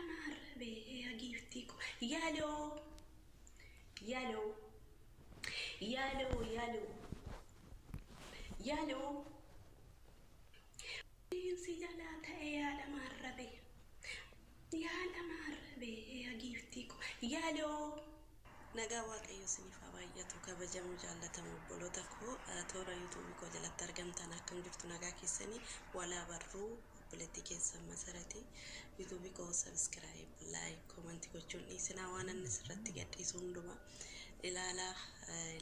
Maarrabee giiftii koo yaaloo yaaloo yaaloo yaaloo yaaloo si jalaa ta'e yaala maarrabee yaala maarrabee giiftii koo yaaloo. Nagaa Waaqayyo isiniif haa baay'atu kabajamoo jaallatamoo obboloota koo toora yuutuubii koo jalatti argamtan akkam jirtu nagaa keessanii walaa barruu obboleettii keessan masarati yuutuubii koo sabiskiraayib laayik koomantii gochuun dhiisinaa waan inni sirratti gadhiisu hundumaa ilaalaa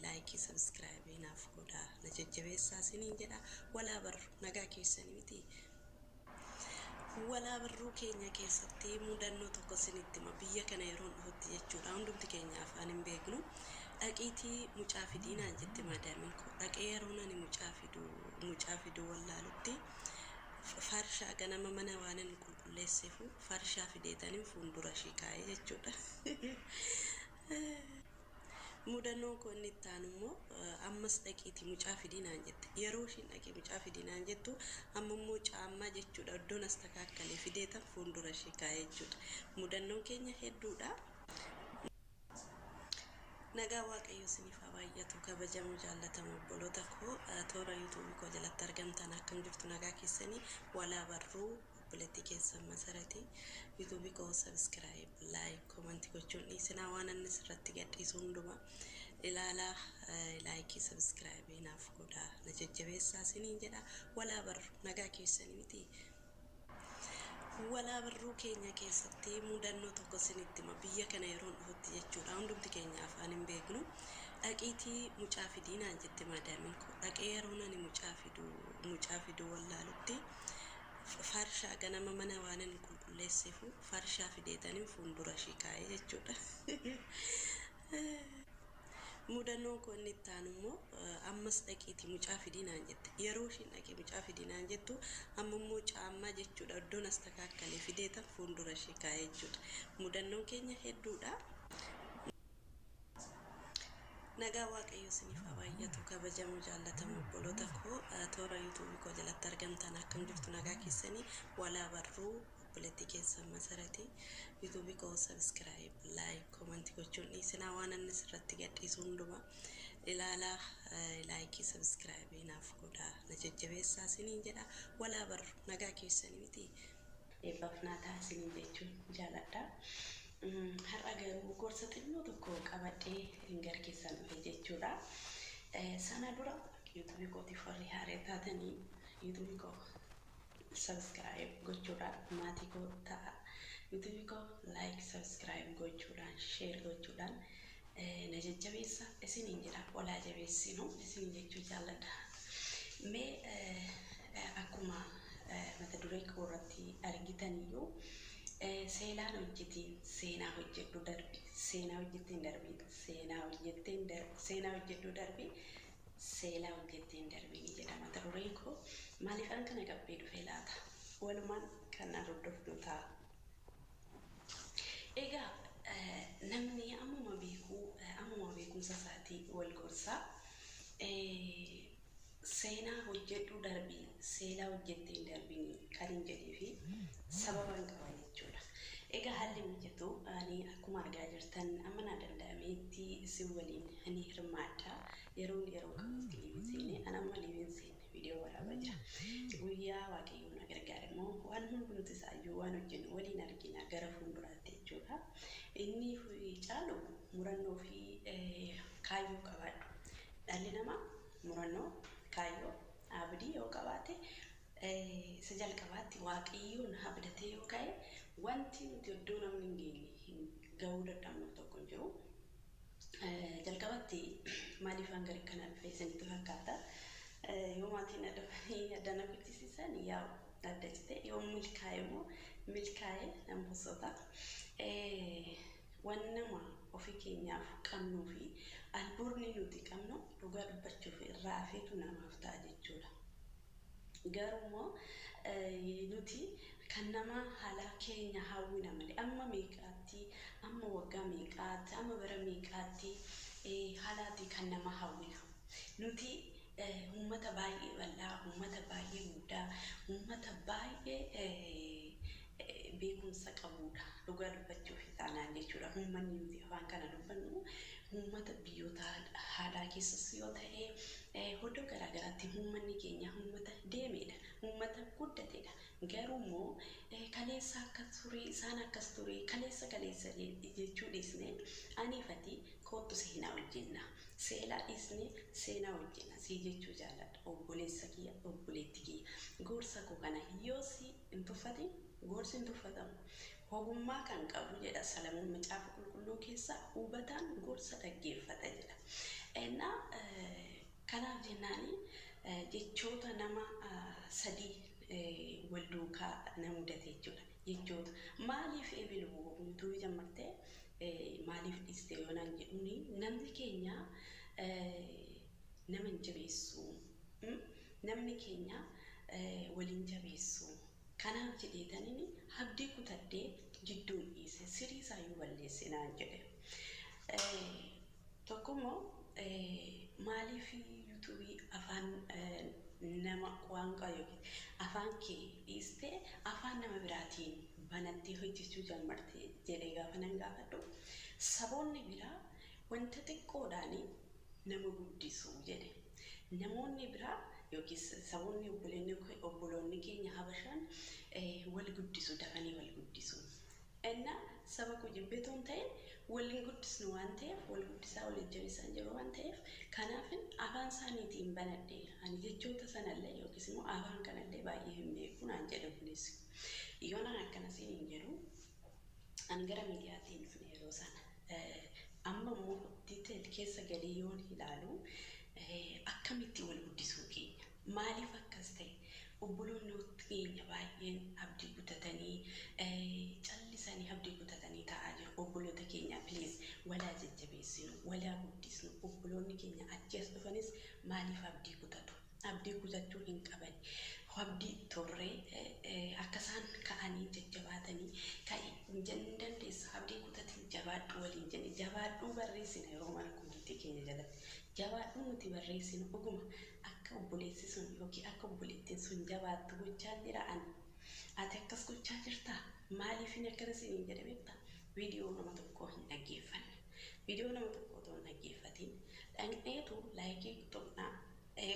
laayikii sabiskiraayibii naaf godhaa na jajjabeessaa isiniin jedha walaa barru nagaa keessanii miti. Walaa barruu keenya keessatti mudannoo tokko isinitti hima. Biyya kana yeroon dhufutti jechuudha. Hundumti keenya afaan hin beeknu. Dhaqiitii mucaa fidii naan jette maadaamiin koo. Dhaqee yeroon ani mucaa fidu mucaa fiduu wallaalutti farshaa ganama mana waanin qulqulleesseefu farshaa fideetaniin fuuldura ishii kaa'ee jechuudha. Mudannoon koo inni itti aanu immoo ammas dhaqiitii mucaa fidii naan jette. Yeroo ishiin dhaqii mucaa fidii naan jettu amma immoo caammaa jechuudha iddoon astakaakkalee fideetan fuuldura ishii kaa'ee jechuudha. Mudannoon keenya hedduudha. Nagaa Waaqayyo isiniif haa baay'atu kabajamoo jaallatamoo obboloota koo toora yuutuubii koo jalatti argamtan akkam jirtu nagaa keessanii walaa barruu obboleettii keessan masarati yuutuubii koo sabiskiraayib laayik koomantii gochuun dhiisinaa waan inni sirratti gadhiisu hundumaa ilaalaa laayikii sabiskiraayibii naaf godhaa na jajjabeessaa isiniin jedha walaa barru nagaa keessanii miti. Walaa barruu keenya keessatti mudannoo tokko isinitti hima. Biyya kana yeroon dhufutti jechuudha. Hundumti keenya afaan hin beeknu. Dhaqiitii mucaa fidii naan jette maadaamiin koo. Dhaqee yeroon ani mucaa fidu mucaa fiduu wallaalutti farshaa ganama mana waanin qulqulleesseefu farshaa fideetaniin fuuldura ishii kaa'ee jechuudha. Mudannoon koo inni itti aanu immoo ammas dhaqiitii mucaa fidii naan jette. Yeroo ishiin dhaqii mucaa fidii naan jettu amma immoo caammaa jechuudha iddoon astakaakkalee fideetan fuuldura ishii kaa'ee jechuudha. Mudannoon keenya hedduudha. Nagaa Waaqayyo isiniif haa baay'atu kabajamoo jaallatamoo obboloota koo toora yuutuubii koo jalatti argamtan akkam jirtu nagaa keessanii walaa barruu obboleettii keessan masarati yuutuubii koo sabiskiraayib laayik koomantii gochuun dhiisinaa waan inni sirratti gadhiisu hundumaa ilaalaa laayikii sabiskiraayibii naaf godhaa na jajjabeessaa isiniin jedha walaa barru nagaa keessanii miti. Eebbaaf naa ta'a isiniin jechuun jaaladha. Har'a garuu gorsa xinnoo tokko qabadhee gara keessan dhufe jechuudha. Sana dura yuutuubii kootiif warri haaraa taatanii yuutuubii koo subscribe gochuudhaan maatii koo ta'a. Yuutuubii koo like subscribe gochuudhaan share gochuudhaan na jajjabeessa isiniin jedha walaa jabeessinu isiniin jechuu jaalladha. Mee akkuma mata duree koo irratti argitaniyyuu seelaan hojjetiin seenaa hojjedhu darbi seenaa hojjetteen darbi seenaa hojjetteen seenaa hojjedhu darbi seelaa hojjetteen darbi ni jedha mata dureen koo. Maaliifan kana qabbee dhufee laata? Walumaan kan na hordofnu ta'a. Egaa namni ammuma beekuu ammuma beekumsa isaatii wal gorsa. Seenaa hojjedhu darbi seelaa hojjettee hin darbini kan hin jedhee fi sababan qaba jechuudha. Egaa haalli mijatu ani akkuma argaa jirtan amma naa danda'ameetti isin waliin ni hirmaadha. Yeroon yeroo qabutti liivin seene an amma liivin seene viidiyoo waraabaa jira. Guyyaa Waaqayyoon na gargaare immoo waan hundumti isaayyuu waan hojjennu waliin argina gara fuulduraatti jechuudha. Inni caalu murannoo fi kaayyoo qabaadhu. Dhalli namaa murannoo, kaayyoo, abdii yoo qabaate isa jalqabaatti Waaqayyoon abdatee yoo ka'e wanti nuti iddoo namni hin geenye hin gahuu dadhabnuuf tokko hin jiru. Jalqabatti maaliifan gara kana dhufe isinitti fakkaata? Yoo maatiin na dhufanii adda na kuchisiisan yaa'u adda cite yoo milkaa'e immoo milkaa'e nan bossota. Waan nama ofii keenyaaf qabnuu fi albuudni nuti qabnu dhugaa dubbachuuf irraa hafeetu namaaf ta'a jechuudha. Garuu immoo nuti kan namaa haala keenya hawwina malee amma meeqaatti amma waggaa meeqaatti amma bara meeqaatti haalaati kan namaa hawwina. Nuti uummata baay'ee bal'aa, uummata baay'ee guddaa, uummata baay'ee Beekumsa qabudha. Dhugaa dubbachuuf taanaan jechuudha. Uummanni nuti afaan kana dubbannu uummata biyyoota haadhaa keessas yoo ta'e, iddoo garaagaraatti uummanni keenya uummata deemedha. Uummata guddatedha. Garuu immoo kaleessa akkas ture, isaan akkas ture, kaleessa kaleessa jechuu dhiisnee aniifati koottu seenaa hojjenna. Seelaa dhiisnee seenaa hojjenna. Sii jechuu jaalladha. Obboleessa kiyya, obboleetti kiyya. Gorsa koo kana yoo si hin tuffatin, gorsi hin tuffatamu. Ogummaa kan qabu jedha Salamoon Macaafa Qulqulluu keessa, hubataan gorsa dhaggeeffata jedha. Ennaa kanaaf jennaani jechoota nama sadii wal duukaa na mudate jechuudha. Jechoota maaliif ebilu yuutuubii jammartee maaliif dhiiste yoo naan jedhuuni, namni keenya nama hin jabeessu. Namni keenya waliin jabeessu. Kanaaf jedheetaniin abdii kutadhee jidduun dhiise, sirii isaayyuu balleesse naan jedhe. Tokkommoo maaliif yuutuubii afaan nama qaanqaa yookiin afaan kee dhiistee afaan nama biraatiin banattee hojjechuu jammarte jedhee gaafa nan gaafadhu, saboonni biraa wanta xiqqoodhaan nama guddisu jedhe. Namoonni biraa yookiis saboonni obboloonni keenya Habashaan wal guddisu, dafanii wal guddisu. Inna saba koo jibbeetoo hin ta'in, waliin guddisnu waan ta'eef, wal guddisaa wal jajjabeessaa hin jiru waan ta'eef, kanaafin afaan isaaniitiin banadhe, ani jechoota sanallee yookiis immoo afaan kanallee baay'ee hin beeku naan jedhe obboleessi. Yoo naan akkana siin hin jedhu, ani gara miidiyaatiin dhufne yeroo sana. Amma immoo detail keessa galii yoon ilaalu, akkamitti wal guddisuu keenya, maaliif akkas ta'e, obboloonni keenya baay'een abdii kutatanii callisanii abdii kutatanii taa'aa jiru. Obboloota keenya, please, walaa jajjabeessinu, walaa guddisnu. Obboloonni keenya achi as dhufanis maaliif abdii kutatu? Abdii kutachuu hin qaban. Abdii torree akka isaan ka'anii jajjabaatanii, ka'i, hin dandeessa, abdii kutatin, jabaadhu waliin jenne, jabaadhuu barreessina yeroo mara komantii keenya jalatti. Jabaadhuu nuti barreessinu dhuguma akka obboleessi sun yookiin akka obboleettiin sun jabaattu gochaa jira ani. Ati akkas gochaa jirtaa? Maaliif inni akkana isiniin jedhe beektaa? Viidiyoo nama tokkoo hin dhaggeeffanne. Viidiyoo nama tokkoo otoo hin dhaggeeffatin dhaqneetu like tuqnaa,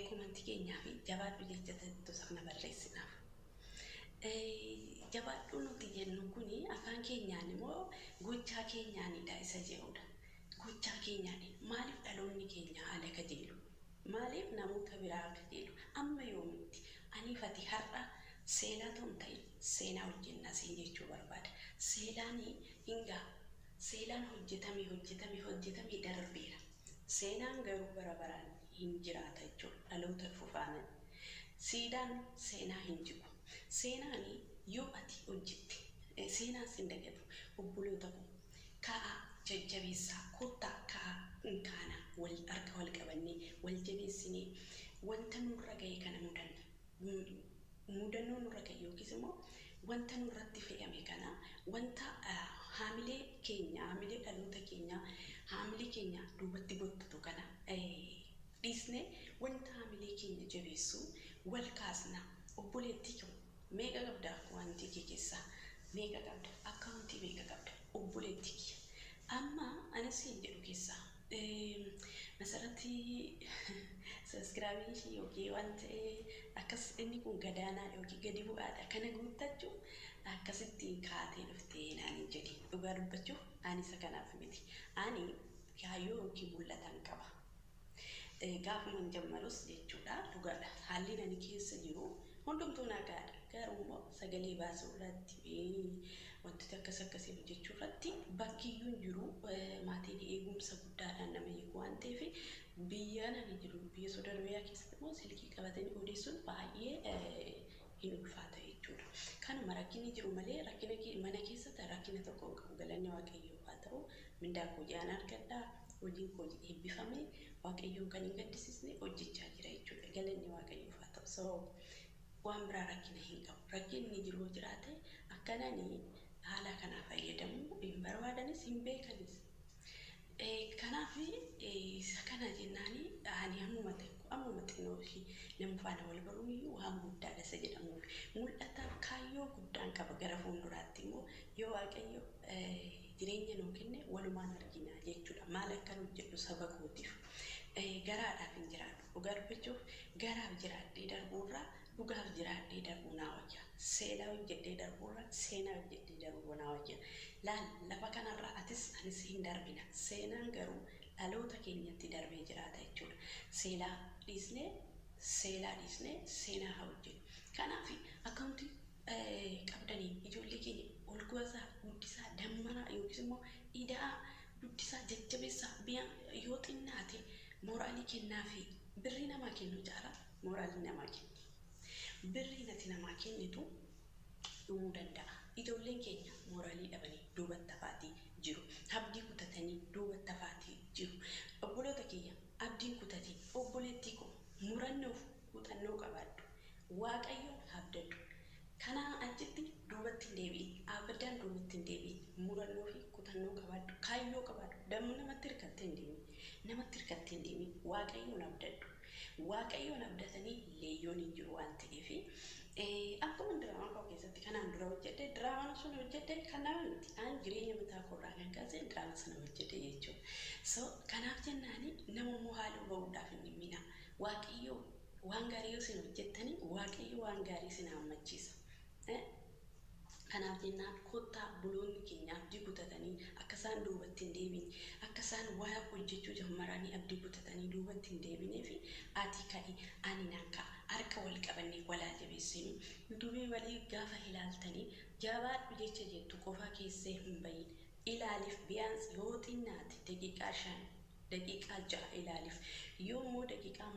komantii keenyaa fi jabaadhu jecha sana barreessinaaf. Jabaadhuu nuti jennu kuni afaan keenyaan immoo gochaa keenyaanidha isa jedhudha. Gochaa keenyaani. Maaliif dhaloonni keenya haala kajeelu? Maaliif namoota biraa kajeelu? Amma yoomitti? Aniifati har'a seenaa ta'u hin ta'in seenaa hojjennaa siin jechuu barbaada. Seelaan hin ga'a. Seelaan hojjetamee hojjetamee hojjetamee darbeera. Seenaan garuu bara baraan hin jiraata jechuudha. Dhaloota dhufu faana. Siidaan seenaa hin jigu. Seenaan yoo ati hojjette seenaan sin dagatu. Obboloota koo, ka'aa, jajjabeessaa, kottaa ka'aa hin kaana, wal harka wal qabannee wal jabeessinee wanta nurra ga'e kana mudanna. Mudannoo nurra ga'e yookiis immoo wanta nurratti fe'ame kana, wanta haamilee keenya, haamilee dhaloota keenya, haamilee keenya duubatti gottatu kana dhiisnee wanta haamilee keenya jabeessu wal kaasna. Obboleettii koo, meeqa qabda? Wanti kee keessaa meeqa qabda? Akkaawuntii meeqa qabda? Obboleettii kiyya. Amma anis hin jedhu keessaa masarratti subscribe ishii yookiin wanta akkas inni kun gadaanaa yookiin gadi bu'aadha kana guuttachuu akkasitti kaatee dhuftee naan hin jedhi. Dhugaa dubbachuuf ani isa kanaaf miti. Ani kaayyoo yookiin mul'atan qaba. Gaafuma hin jammarus jechuudha, dhugaadha. Haalli ani keessa jiru hundumtuu nagaadha. Garuu immoo sagalee baasuu irratti, wantoota akkas akkasii hojjechuu irratti bakki iyyuu hin jiru, maatiin eegumsa guddaadhaan nama eegu waan ta'eef, biyya ani jiru biyya Saudi Arabiyaa keessatti immoo silkii qabatanii odeessuun baay'ee hin ulfaata jechuudha. Kanuma rakkinni jiru malee rakkina mana keessatti rakkina tokko hin qabu. Galanni Waaqayyoof haa ta'u, mindaa koo ji'aan argadha. Hojiin koo eebbifame, Waaqayyoon kan hin gaddisiisne hojjechaa jira jechuudha. Galanni Waaqayyoof haa ta'u. So waan biraa rakkina hin qabu. Rakkinni jiru yoo jiraate, akkanani haala kanaa fayyadamu hin barbaadanis, hin beekanis. Kanaaf isa kana jennaani ani ammuma tokko ammuma xinnoo ishii nama faana wal baruun iyyuu waan guddaadha isa jedhamuuf mul'ataaf kaayyoo Kaayyoo guddaan qaba gara fuulduraatti immoo yoo Waaqayyo jireenya nuu kenne walumaan argina jechuudha. Maal akkan hojjedhu saba kootiif. Garaadhaaf hin jiraadhu. Dhugaa dubbachuuf garaaf jiraadhee darbuurraa dhugaaf jiraadhee darbuu naa wayya. Seenaa hojjedhee darbuurra seenaa hojjedhee darbuu naa wayya. Laal, lafa kanarraa atis anis hin darbina. Seenaan garuu dhaloota keenyatti darbee jiraata jechuudha. Seelaa dhiisnee seelaa dhiisnee seenaa haa hojjennu. Kanaaf akkaawuntii qabdaniin ijoollee keenya ol gaasaa, guddisaa, dammaraa yookiis immoo ida'aa, guddisaa, jajjabeessaa, bi'a yoo xinnaate mooraalii kennaa fi birrii namaa kennu caalaa mooraalii namaa kenni. Birrii ati namaa kennitu dhumuu danda'a. Ijoolleen keenya mooraalii dhabanii duubatti hafaatii jiru. Abdii kutatanii duubatti hafaatii jiru. Obboloota kiyya, abdiin kutatiin. Obboleettii koo, murannoof kutannoo qabaadhu. Waaqayyoon abdadhu. Kanaa achitti duubatti hin deebi'in. Abaddaan duubatti hin deebi'in. Murannoo fi kutannoo qabaadhu. Kaayyoo qabaadhu. Damma namatti hirkattee hin deemin. Namatti hirkattee hin deemin. Waaqayyoon abdadhu. Waaqayyoon abdatanii leeyyoon hin jiru waan ta'eef, akkuma diraamaa koo keessatti kanaan dura hojjedhe, diraamaan sun hojjedhe kan nama miti. An jireenya mataa koorraa kan kaase diraamaa sana hojjedhe jechuudha. So kanaaf jennaani nama immoo haaloo bahuudhaaf hin dhimmina. Waaqayyo waan gaarii yoo isin hojjettanii, Waaqayyo waan gaarii isin hammachiisa. Kanaaf jennaan kottaa obboloonni keenya abdii kutatanii akka isaan duubatti hin deebine, akka isaan waa hojjechuu jammaranii abdii kutatanii duubatti hin deebinee fi ati ka'i, ani nan ka'a, harka wal qabannee walaa jabeessinu. Yuutuubii walii gaafa ilaaltanii jabaadhu jecha jettu qofa keessee hin bahin. Ilaaliif biyaans yoo xinnaate daqiiqaa 5, daqiiqaa 6 ilaaliif. Yoo immoo daqiiqaa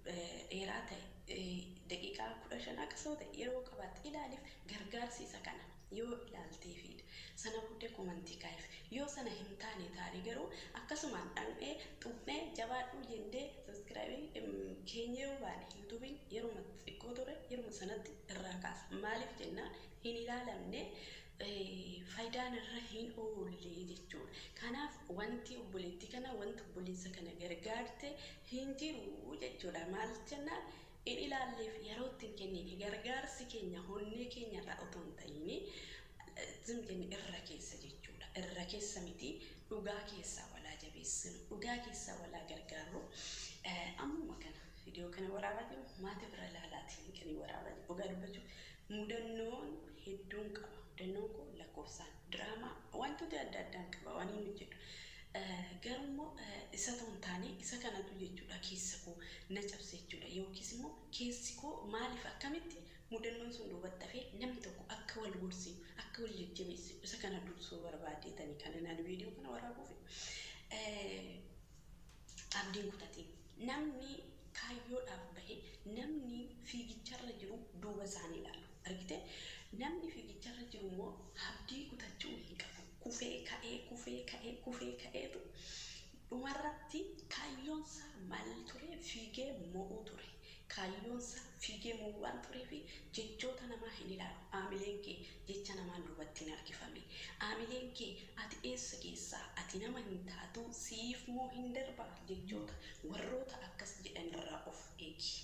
dheeraa ta'e, daqiiqaa 15 akkasuma ta'e yeroo qabaatte ilaaliif. Gargaarsi isa kana yoo ilaalteefidha. Sana booddee komantii kaa'eef. Yoo sana hin taane taane garuu akkasumaan dhaqnee tuqnee jabaadhuu jennee subscribe keenya yoo baane, yuutuubiin yeruma xiqqoo ture yeruma sanatti irraa kaasa. Maaliif jennaan hin ilaalamne, faayidaan irra hin oolle jechuudha. Kanaaf wanti obboleettii kana, wanti obboleessa kana gargaarte hin jiru jechuudha. Maal jennaan hin ilaalleef, yeroo itti hin kennine. Gargaarsi keenya honnee keenya irraa otoo hin ta'in zim jenne irra keessa jechuudha. Irra keessa miti, dhugaa keessaa walaa jabeessinu, dhugaa keessaa walaa gargaarru. Ammuma kana viidiyoo kana waraabaa jiru maatii bira ilaalaatiin kan waraabaa jiru. Dhugaa dubbachuuf mudannoon hedduun qaba. Mudannoon koo lakkoofsaan diraamaa wantoota adda addaan qaba waan hin hojjedhu. Garuu immoo isa ta'uu hin taane isa kanatu jechuudha keessa koo na cabse jechuudha. Yookiis immoo keessi koo maaliif akkamitti mudannoon sun duubatti hafee, namni tokko akka wal gorsiinu, akka wal jajjabeessinu isa kana dursuu barbaadeetanii kan naan viidiyoo kana waraabuuf. Abdiin kutatiin. Namni kaayyoodhaaf bahe, namni fiigicharra jiru duuba isaanii ilaalu. Argite, namni fiigicharra jiru immoo abdii kutachuu hin qabu. Kufee ka'ee, kufee ka'ee, kufee ka'eetu dhumarratti kaayyoonsaa maal ture? Fiigee mo'uu ture. Kaayyoonsaa fiigee mo'uu waan tureef jechoota namaa hin ilaalu. Aamileen kee jecha namaan duubatti hin harkifame. Aamileen kee ati eessa keessaa, ati nama hin taatu, siif moo hin darbaa, jechoota warroota akkas jedhanirraa of eegi.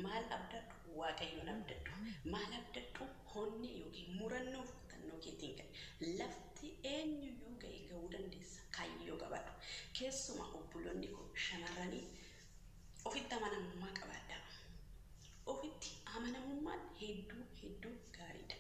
Maal abdadhu? Waaqayyoon abdadhu. Maal abdadhu? Honnee yookiin murannoo fi kutannoo keetiin ka'e. Lafti eenyuyyuu ga'e ga'uu dandeessa. Kaayyoo qabaadhu. Keessumaa obboloonni koo shamarranii, ofitti amanamummaa qabaadhaa. Ofitti amanamummaan hedduu hedduu gaariidha.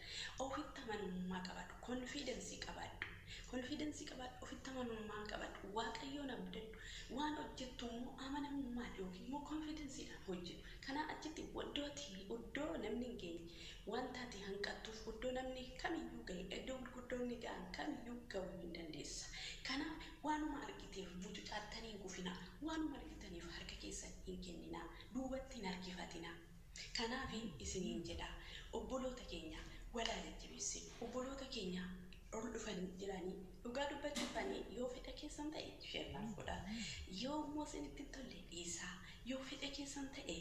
Ofitti amanamummaa qabaadhu. Confidence qabaadhu. Confidence qabaadhu. Ofitti amanamummaa qabaadhu. Waaqayyoon abdadhu. Waan hojjettu immoo amanamummaan yookiin immoo confidencedhaan hojjedhu. Kanaa achitti iddoo ati, iddoo namni hin geenye, wanta ati hanqattuuf iddoo namni kamiyyuu gahe, iddoo gurguddoonni ga'an kamiyyuu ga'uu hin dandeessa. Kanaaf waanuma argiteef mucucaattanii hin kufinaa. Waanuma argitaniif harka keessan hin kenninaa. Duubatti hin harkifatinaa. Kanaaf isiniin jedha, obboloota keenya walaa jajjabeessinu. Obboloota keenya ol dhufanii jiranii, dhugaa dubbachuufanii, yoo fedha keessan ta'e share naaf godhaa. Yoo immoo isinitti hin tolle dhiisaa. Yoo fedha keessan ta'e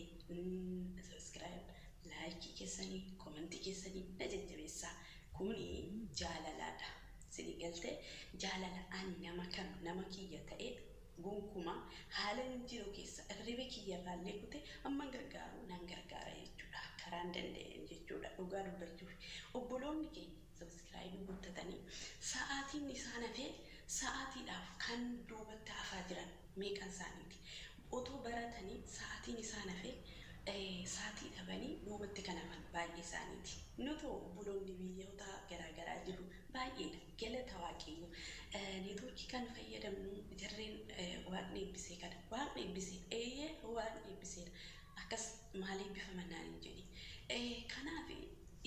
subscribe, like keessanii, komentii keessanii na jajjabeessaa. Kuni jaalalaadha. Isinii galtee? Jaalala. Ani nama kam nama kiyya ta'e gonkumaa haala hin jiru keessa irriba kiyyarraallee kute amman gargaaru nan gargaara jechuudha. Karaan danda'een jechuudha dhugaa dubbachuuf. Obboloonni keenya sabiskiraayibii guuttatanii sa'aatiin isaan hafee sa'aatiidhaaf kan duubatti hafaa jiran meeqan isaaniiti. Otoo baratanii sa'aatiin isaan hafee sa'aatii dhabanii duubatti kan hafan baay'ee isaaniiti. Nutoo obboloonni biyyoota garaagaraa jiru baay'eedha. Galata Waaqayyo. Neetwoorkii kan fayyadamnu jarreen Waaqni eebbisee kana. Waaqni eebbisee, eeyyee, Waaqni eebbiseera. Akkas maal eebbifaman naan hin jedhi. Kanaaf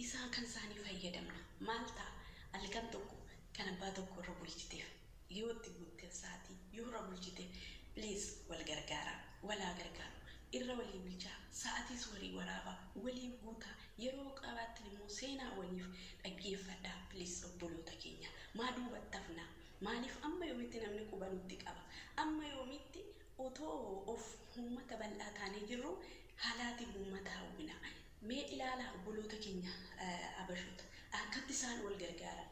isaan kan isaanii fayyadamna. Maal ta'a? Halkan tokko kan abbaa tokko irra bulchiteef yoo itti guutte, sa'aatii yoo irra bulchite, please wal gargaaraa, walaa gargaaru. Irra walii bulchaa, sa'aatiis walii waraabaa, waliif guutaa, yeroo qabaattan immoo seenaa waliif dhaggeeffadhaa, please obboloota keenya. Maa duubatti hafnaa? Maaliif amma yoomitti namni quba nutti qaba? Amma yoomitti otoo of uummata bal'aa taanee jirru haalaatiin uummata hawwina? Mee ilaalaa obboloota keenya Abashoota, akkatti isaan wal gargaaran.